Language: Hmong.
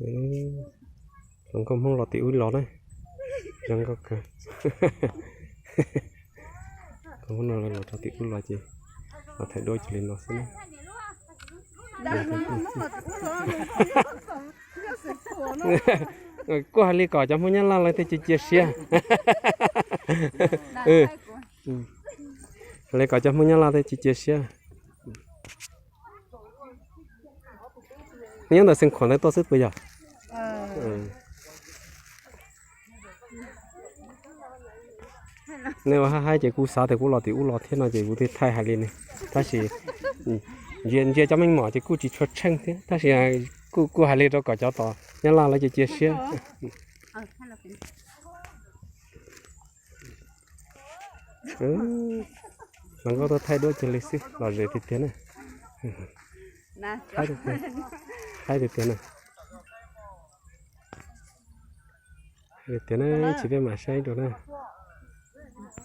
Hluas nkauj Hmoob los tim ub los na, zoo nkauj kawg. Hluas Hmoob no los rau tim ub los ces los thaij duab cia li no xwb na. Kuj hais li kom cov Hmoob Nyab Laj lawv thiaj cia cia siab. Hais li kom cov Hmoob Nyab Laj thiaj cia cia siab. Nyob ntawm Xeev Khuam ntawd tuaj xwb puas yog? Nej ua haj haib ces kuv xav tias kuv los tim ub los thiab no ces kuv thiaj thaij hais li ne. Tab sis ntsia cov meej mom ces kuj tsis tshua tsheej thiab, tab sis kuj kuj hais li rau kom cov tom Nyab Laj lawv cia cia siab. Hluas nkauj tuaj thaij duab cia li xwb, lom zem tiag tiag na. Haib tiag tiag na. Tiag na, tsis peb mam saib dua na.